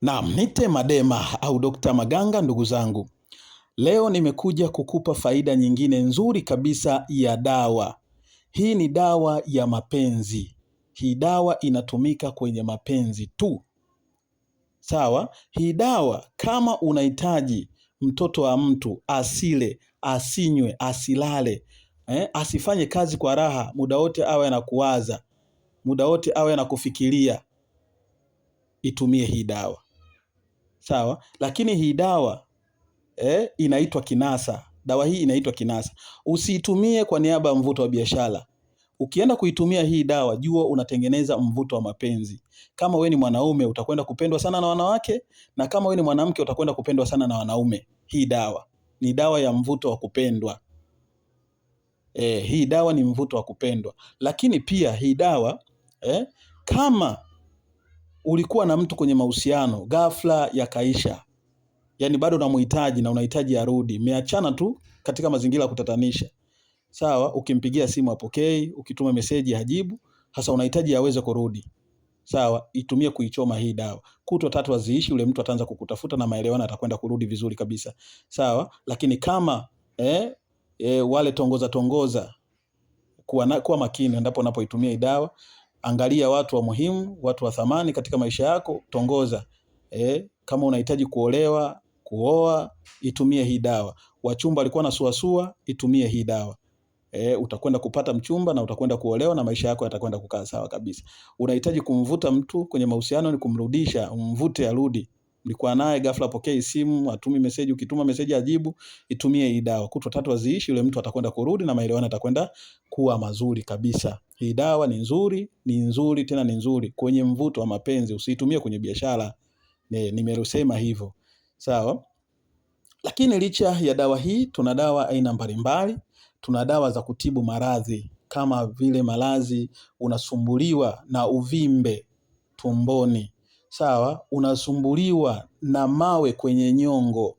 Naam, nite Madema au Dr. Maganga. Ndugu zangu, leo nimekuja kukupa faida nyingine nzuri kabisa ya dawa. Hii ni dawa ya mapenzi. Hii dawa inatumika kwenye mapenzi tu, sawa? Hii dawa kama unahitaji mtoto wa mtu asile, asinywe, asilale, asifanye kazi kwa raha, muda wote awe anakuwaza, muda wote awe anakufikiria, itumie hii dawa sawa. Lakini hii dawa inaitwa kinasa. Dawa hii inaitwa kinasa. Usiitumie kwa niaba ya mvuto wa biashara. Ukienda kuitumia hii dawa, jua unatengeneza mvuto wa mapenzi. Kama we ni mwanaume utakwenda kupendwa sana na wanawake, na kama we ni mwanamke utakwenda kupendwa sana na wanaume. Hii dawa ni dawa ya mvuto wa kupendwa. Hii dawa ni mvuto wa kupendwa. Lakini pia hii dawa kama ulikuwa na mtu kwenye mahusiano ghafla yakaisha, yani bado unamhitaji na unahitaji arudi, mmeachana tu katika mazingira ya kutatanisha, sawa. Ukimpigia simu apokei, ukituma meseji hajibu, hasa unahitaji aweze kurudi, sawa. Itumie kuichoma hii dawa, kutwa tatu haziishi, yule mtu ataanza kukutafuta na maelewano atakwenda kurudi vizuri kabisa, sawa. Lakini kama wale tongoza tongoza, kuwa makini endapo unapoitumia hii dawa. Angalia watu wa muhimu, watu wa thamani katika maisha yako, tongoza. Kama unahitaji kuolewa, kuoa, itumie hii dawa. Wachumba walikuwa na suasua, itumie hii dawa. Utakwenda kupata mchumba na utakwenda kuolewa na maisha yako yatakwenda kukaa sawa kabisa. Unahitaji kumvuta mtu kwenye mahusiano ni kumrudisha, umvute arudi. Mlikuwa naye ghafla apokee simu, atumi meseji, ukituma meseji ajibu, itumie hii dawa. Kutwa tatu haziishi, yule mtu atakwenda kurudi na maelewano atakwenda kuwa mazuri kabisa. Hii dawa ni nzuri, ni nzuri tena ni nzuri kwenye mvuto wa mapenzi, usiitumie kwenye biashara. Nimerusema hivyo. Sawa? Lakini licha ya dawa hii, tuna dawa aina mbalimbali. Tuna dawa za kutibu maradhi kama vile maradhi unasumbuliwa na uvimbe tumboni, sawa, unasumbuliwa na mawe kwenye nyongo,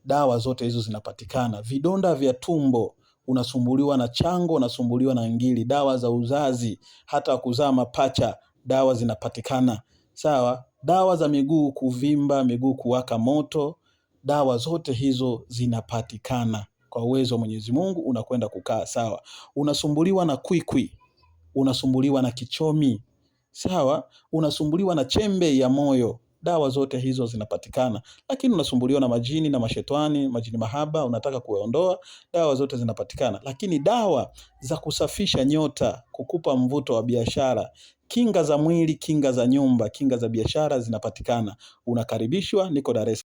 dawa zote hizo zinapatikana. Vidonda vya tumbo, unasumbuliwa na chango, unasumbuliwa na ngili, dawa za uzazi, hata kuzaa mapacha, dawa zinapatikana, sawa. Dawa za miguu kuvimba, miguu kuwaka moto, dawa zote hizo zinapatikana. Kwa uwezo wa Mwenyezi Mungu unakwenda kukaa sawa. Unasumbuliwa na kwikwi, unasumbuliwa na kichomi, sawa. Unasumbuliwa na chembe ya moyo, dawa zote hizo zinapatikana. Lakini unasumbuliwa na majini na mashetani, majini mahaba, unataka kuyaondoa, dawa zote zinapatikana. Lakini dawa za kusafisha nyota, kukupa mvuto wa biashara, kinga za mwili, kinga za nyumba, kinga za biashara zinapatikana. Unakaribishwa, niko Dar es